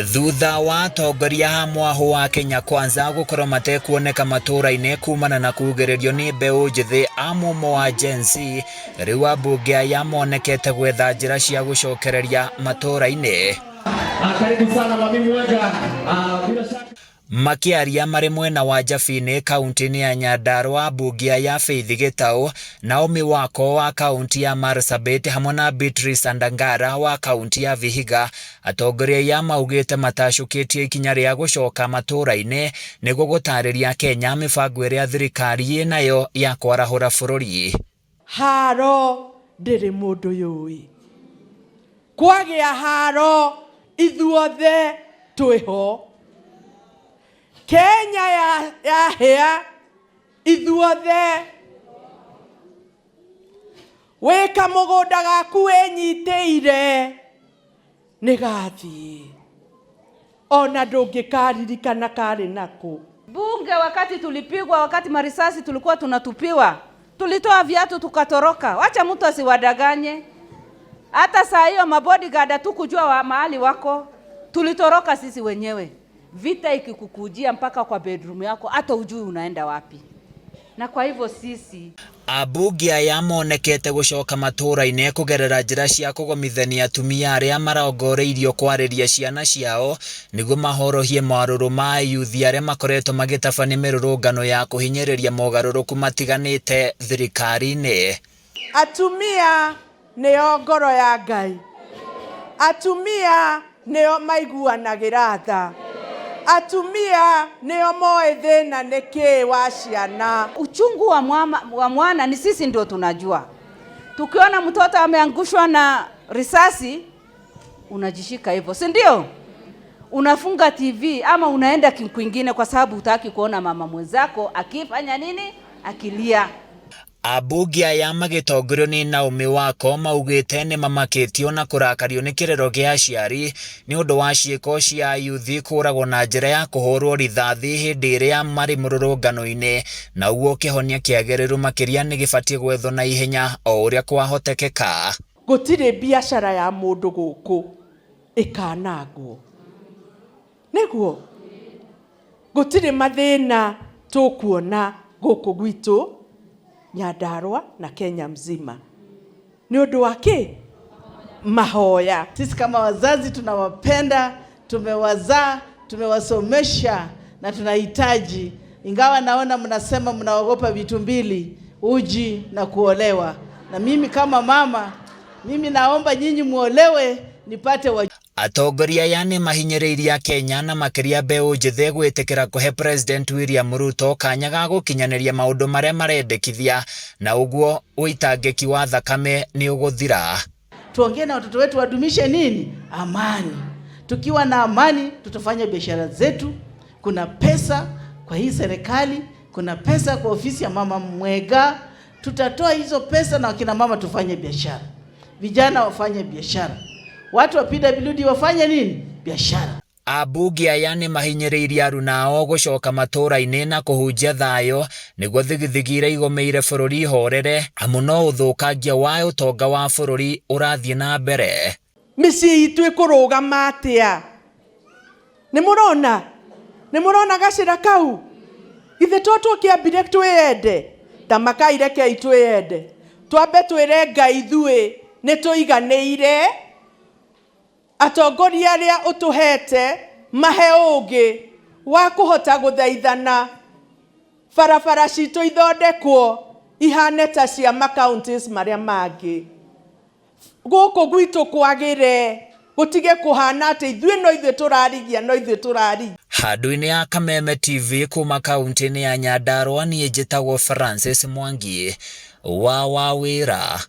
Thutha wa atongoria a mwahũ wa Kenya Kwanza gũkorwo matekuoneka matũũra-inĩ kumana na kugĩrĩrio nĩ mbeũ njĩthĩ a mumo wa Gen Z, rĩu ambunge aya monekete gwetha njĩra cia gũcokereria matũũra-inĩ. Karibu sana Mami Mwega. Bila shaka Makĩaria marĩ mwena wa Njabini kauntĩ-inĩ ya Nyandarua, ambunge aya Faith Gĩtaũ, Naomi Wako wa kauntĩ ya Marsabit hamwe na Beatrice Andangara wa kauntĩ ya Vihiga, atongoria aya maugĩte matacũkĩtie ikinya rĩa gũcoka matũũra-inĩ nĩguo gũtarĩria Akenya mĩbango ĩrĩa thirikari ĩnayo ya kwarahũra bũrũri. Haro ndĩrĩ mũndũ yũĩ. Kwagĩa haro ithuothe twĩho. Kenya yahĩa ithuothe. Wĩ kamũgũnda gaku wĩnyitĩire nĩ gathiĩ. Ona ndũngĩkaririkana karĩ nakũ. Bunge wakati tulipigwa, wakati marisasi tulikuwa tunatupiwa, tulitoa viatu tukatoroka. Wacha mtu asiwadanganye. Hata saa hiyo mabodyguard hatukujua wa mahali wako, tulitoroka sisi wenyewe. Vita ikikukujia mpaka kwa bedroom yako, hata ujui unaenda wapi. Na kwa hivyo sisi Ambunge aya monekete gũcoka matũũra-inĩ kũgerera njĩra cia kũgomithania atumia arĩa marongoreirio kwarĩria ciana ciao nĩguo mahorohie marũrũ ma ayuthi arĩa makoretwo magĩtabania mĩrũrũngano ya kũhinyĩrĩria mogarũrũku matiganĩte thirikari-inĩ. Atumia nĩo ngoro ya Ngai. Atumia nĩo maiguanagĩra tha. Atumia nĩo moĩ thĩna nĩ kĩĩ wa ciana. Uchungu wa mwana ni sisi ndio tunajua. Tukiona mtoto ameangushwa na risasi, unajishika hivyo, si ndio? Unafunga TV ama unaenda kwingine kwa sababu hutaki kuona mama mwenzako akifanya nini? Akilia. Ambunge aya magĩtongorio nĩ Naomi Wako maugĩte nĩ mamakĩtio na kũrakario nĩ kĩrĩro kĩa aciari nĩ ũndũ wa ciĩko cia ayuthi kũragwo na njĩra ya kũhũrwo rithathi hĩndĩ ĩrĩa marĩ mũrũrũngano-inĩ, na ũguo kĩhonia kĩagĩrĩru makĩria nĩ gĩbatiĩ gwethwo na ihenya o ũrĩa kwahotekeka. Gũtirĩ biacara ya mũndũ gũkũ ĩkanangwo. Nĩguo gũtirĩ mathĩna tũkuona gũkũ gwitũ Nyandarua na Kenya mzima. Nĩ ũndũ wa kĩ? Mahoya. Sisi kama wazazi tunawapenda, tumewazaa, tumewasomesha na tunahitaji, ingawa naona mnasema mnaogopa vitu mbili, uji na kuolewa. Na mimi kama mama, mimi naomba nyinyi muolewe nipate wa Atongoria aya nĩ mahinyĩrĩirie Akenya na makĩria mbeũ njĩthĩ gwĩtĩkĩra kũhe President William Ruto kanya ga gũkinyanĩria maũndũ marĩa marendekithia na ũguo ũitangĩki wa thakame nĩ ũgũthira. Tuongee na watoto wetu wadumishe nini? Amani. Tukiwa na amani tutafanya biashara zetu. Kuna pesa kwa hii serikali, kuna pesa kwa ofisi ya Mama Mwega. Tutatoa hizo pesa na wakina mama tufanye biashara. Vijana wafanye biashara. Watu wa PWD wafanye nini? Biashara. Ambunge aya nĩ mahinyĩrĩirie aruna ao gũcoka matũũra-inĩ na kũhunjia thayũ nĩguo thigithigi iria igũmĩire bũrũri ihorere, amu no ũthũkangia wa ũtonga wa bũrũri ũrathiĩ na mbere. Mĩciĩ itũ ĩkũrũgama atĩa? Nĩ mũrona? Nĩ mũrona gacĩra kau? Githĩ to tũkĩambire twĩyende? Tamakai rekei twĩyende. Twambe twĩre Ngai ithuĩ nĩ tũiganĩire. Atongoria arĩa ũtũhete mahe ũũgĩ wa kũhota gũthaithana barabara citũ ithondekwo ihane ta cia ma-counties marĩa mangĩ. Gũkũ gwitũ kwagĩre, gũtige kũhana atĩ ithuĩ no ithuĩ tũrarigia, no ithuĩ tũrarigia. Handũ-inĩ ya Kameme TV kuma kaunti-inĩ ya Nyandarua, niĩ njĩtagwo Francis Mwangi wa Wawĩra.